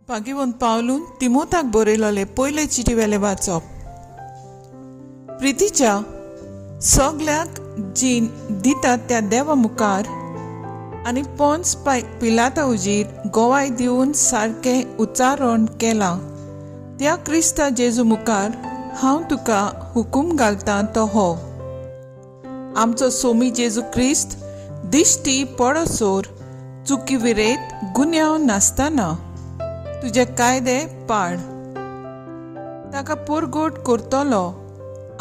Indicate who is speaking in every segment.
Speaker 1: भाग्यवंत पावलून तिमोताक बरयलोले पयले चिटी वेले वाचप. प्रितीच्या सगल्याक जीण दितात त्या देवा मुखार आनी पोन्स पिलाता उजीर गोवाय दिवन सारकें उच्चारण केलां त्या क्रिस्ता जेजू मुखार हांव तुका हुकूम घालतां तो हो. आमचो सोमी जेजू क्रिस्त दिश्टी पडसोर चुकी विरेत गुन्यांव नासतना तुजे कायदे पाळ. ताका पोरगोट करतलो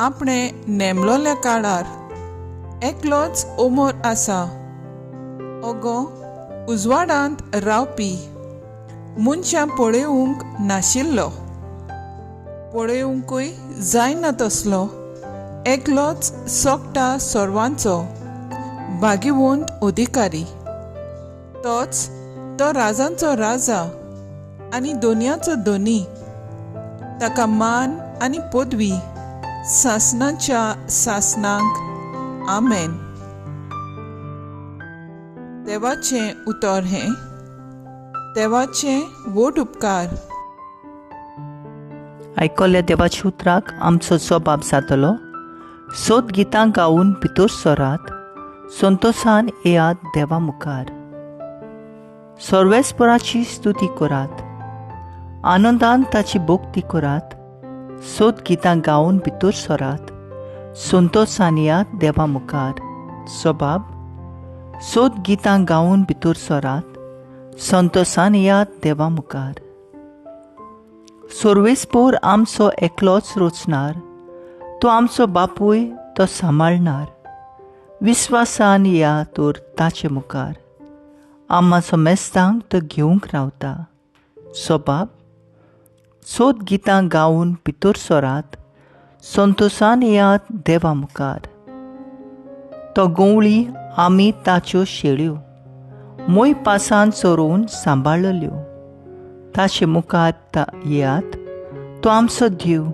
Speaker 1: आपणे नेमलोल्या काळार एकलोच ओमोर आसा. अगो उजवाडांत रावपी मनशां पळोवंक नाशिल्लो, पळोवंकूय जायना तसलो एकलोच सोकटा सर्वांचो भाग्यवंत अधिकारी, तोच तो राजांचो राजा आनी दोनयाचो धनी. ताका मान आनी पदवी सासनाच्या सासनाक. आमेन. देवाचें उतर हें. देवाचें व्हड उपकार.
Speaker 2: आयकल्ल्या देवाच्या उतराक आमचो जबाब जातलो. सोद गितां गावन भितर सरात, संतोसान येयात देवा मुखार. सर्वेस्पराची स्तुती करात, आनंदान ताची भक्ती करात. सोद गितां गावन भितर सरात, संतोसान येयात देवा मुखार. जबाब सोद गितां गावन भितर सरात, संतोसान येयात देवा मुखार. सर्वेस्पोर आमचो एकलोच रचणार, तो आमचो बापूय, तो सांबाळणार. विस्वासान या तर ताचे मुखार, आमचो मेस्तांक तो घेवंक रावता. सोबाब सोद गितां गावन भितर सरात, संतोसान येयात देवा मुखार. तो गंवळी, आमी ताच्यो शेळ्यो, मोय पासान चरोवन सांबाळल्यो. ताचे मुखार येयात, तो आमचो देव,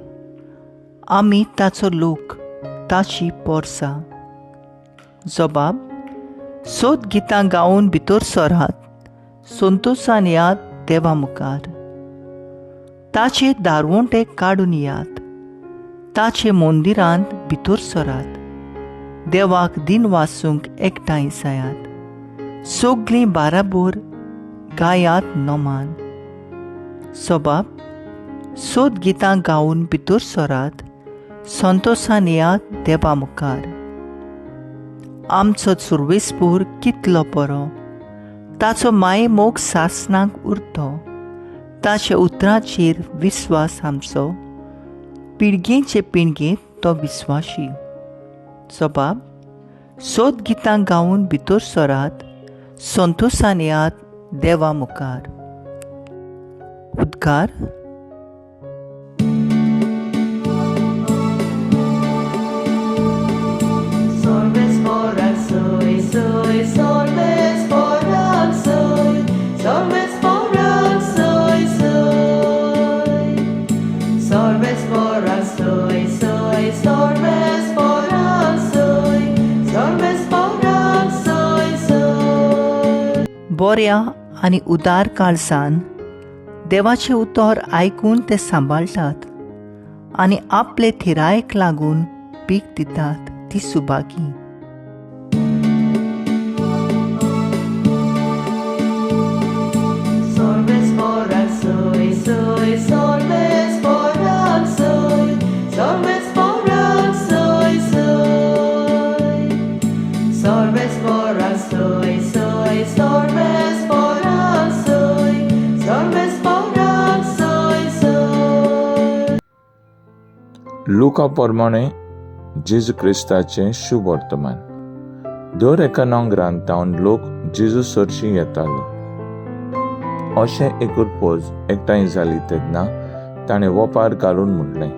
Speaker 2: आमी ताचो लोक, ताची पोरसां. जबाब सोद गितां गावन भितर सरात, संतोसान येयात देवा मुखार. ताचे दारवंटे काडून येयात, ताचे मंदिरांत भितर सरात. देवाक दिन वासूंक एकठांय जायात, सगलीं बाराबोर गायात नमान. सोबाब सोद गितां गावन भितर सरात, संतोसान येयात देवा मुखार. आमचो सुर्वेस्पोर कितलो बरो, ताचो माये मोग सासनाक उरतो. ताच्या उतराचेर विस्वास आमचो, पिळगेचे पिळगेंत तो विस्वाशी. जबाब सोद गितां गावन भितर सरात, संतोसान येयात देवा मुखार. उद्गार. बऱ्या आनी उदार काळजान देवाचें उतर आयकून ते सांबाळटात आनी आपले थिरायेक लागून पीक दितात ती सुभागी.
Speaker 3: लुका प्रमाणे जेजू क्रिस्ताचें शुभ वर्तमान. दर एका नोंगरान तावन लोक जेजू सरशी येतालो. अशें एकूर पोज एकठांय जाली तेन्ना ताणें वोपार घालून म्हणलें,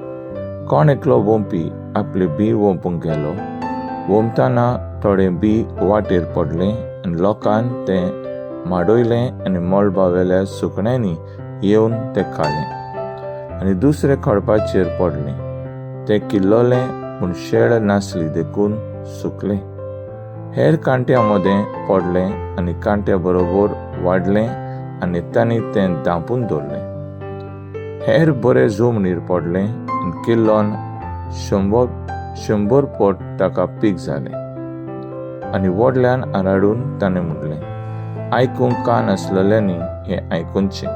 Speaker 3: कोण एकलो वोंपी आपलें बी वोंपूंक गेलो. वोंपतना थोडें बी वाटेर पडलें आनी लोकान तें माडयलें आनी मळबावेल्या सुकण्यांनी येवन तें खालें. आनी दुसरें खडपाचेर पडलें, तें किल्लोलें पूण शेळ नासली देखून सुकलें. हेर कांट्या मदें पडलें आनी कांट्या बरोबर वाडलें आनी तांणी तें धांपून दवरलें. हेर बरे जमनीर पडलें आनी किल्लोन 100 पट ताका पीक जालें. आनी व्हडल्यान आराडून ताणें म्हणलें, आयकूंक कान आसलेल्यांनी हें आयकुचें.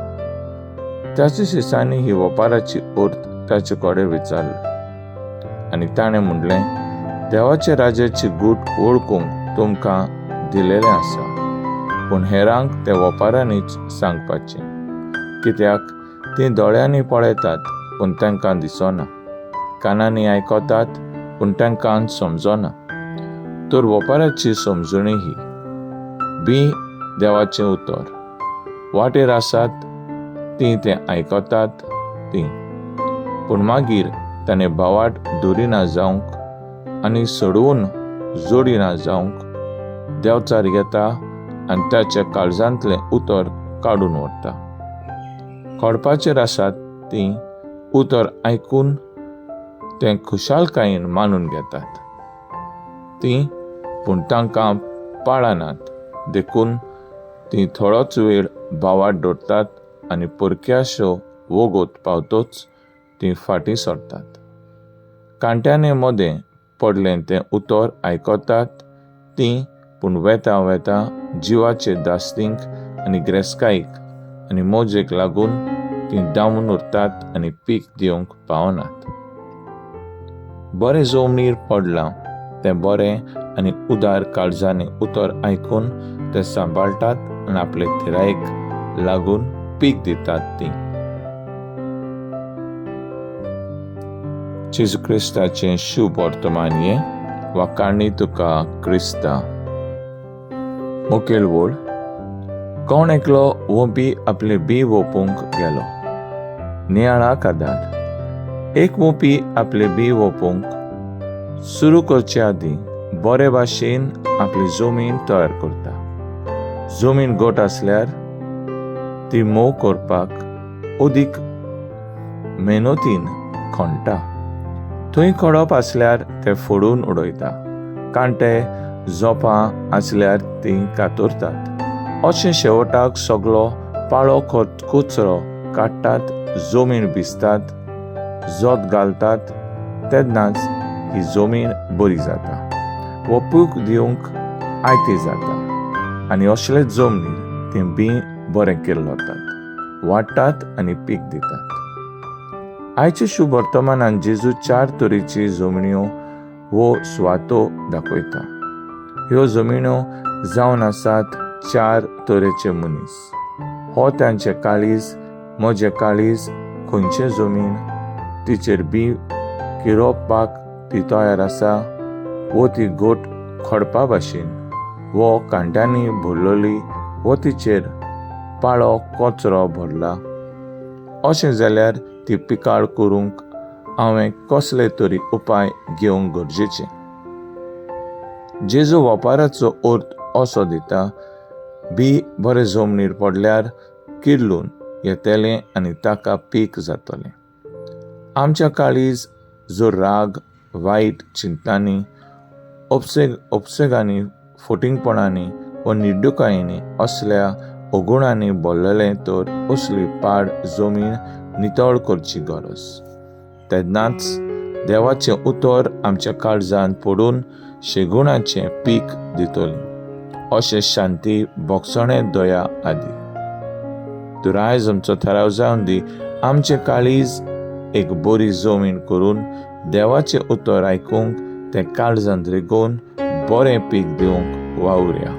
Speaker 3: ताच्या शिसांनी ही वपाराची अर्थ ताचे कडेन विचारली आनी ताणें म्हणलें, देवाच्या राज्याची गूट वळखूंक तुमकां दिलेलें आसा, पूण हेरांक ते वपारांनीच सांगपाचें, कित्याक तीं दोळ्यांनी पळयतात पूण तांकां दिसना, कानांनी आयकतात पूण तांकां समजना. तर वपाराची समजणी ही, बी देवाचें उतर, वाटेर आसात तीं तें आयकतात तीं, पूण मागीर ताणें भावाट धरिना जावंक आनी सोडवून जोडिना जावंक देवचार येता आनी ताच्या काळजांतलें उतर काडून व्हरता. खडपाचेर आसात तीं उतर आयकून तें खुशालकायेन मानून घेतात तीं, पूण तांकां पाळनात, देखून तीं थोडोच वेळ भावाट दवरतात आनी परक्याशो वोगोत पावतोच तीं फाटीं सरतात. कांट्याने मदें पडलें तें उतर आयकतात तीं, पूण वेता वेता जिवाचे दास्तींक आनी ग्रेस्कायक आनी मोजेक लागून तीं दामून उरतात आनी पीक दिवंक पावनात. बरें जमनीर पडलां तें बरें आनी उदार काळजांनी उतर आयकून तें सांबाळटात आनी आपले थिरायेक लागून पीक दितात तीं. जेजू क्रिस्ताचें शुभ वर्तमान हें वाखाणी तुका क्रिस्ता. मुखेल वळ, कोण एकलो वोपी आपले बी वोपूंक गेलो. नियाळाक आदार. एक वोपी आपले बी वोपूंक सुरू करचे आदीं बरे भाशेन आपली जमीन तयार करता. जमीन गोट आसल्यार ती मोव करपाक अदीक मेहनतीन खणटा. थंय खडप आसल्यार ते फोडून उडयता, कांटे झोपां आसल्यार तीं कातरतात. अशें शेवटाक सगलो पाळो कचरो काडटात, जमीन भिजतात, जोत घालतात, तेन्नाच ही जमीन बरी जाता, वपूक दिवंक आयती जाता आनी असले जमनीर तीं बी बरें किल्लतात, वाडटात आनी पीक दितात. आयच्या शुभ वर्तमानान जेजू 4 तरेची जमन्यो वो सुवातो दाखयता. ह्यो जमिन्यो जावन आसात 4 तरेचे मनीस. हो तांचे काळीज, म्हजें काळीज खंयचें जमीन, तिचेर बी किरोवपाक ती तयार आसा, वो ती गोट खडपा भाशेन, वो कांट्यांनी भरलेली, वो तिचेर पाळो कचरो भरला. अशें जाल्यार ती पिकाळ करूंक हांवें कसले तरी उपाय घेवंक गरजेचे. जेजू वपाराचो अर्थ असो दिता, बी बरे जमनीर पडल्यार किल्लून येतलें आनी ताका पीक जातलें. आमच्या काळीज जर राग, वायट चिंतनांनी, अपसेगांनी, फटींगपणांनी वा निर्दुकायेंनी असल्या अगुणांनी भरलेलें तर असली पाड जमीन नितळ करची गरज. तेन्नाच देवाचें उतर आमच्या काळजांत पडून शेगुणाचें पीक दितलें, अशें शांती, भोगसणें, दया आदी. तर आयज आमचो थाराव जावन दी, आमचें काळीज एक बरी जमीन करून देवाचें उतर आयकूंक, तें काळजांत रिगोवन बरें पीक दिवंक वावुरया.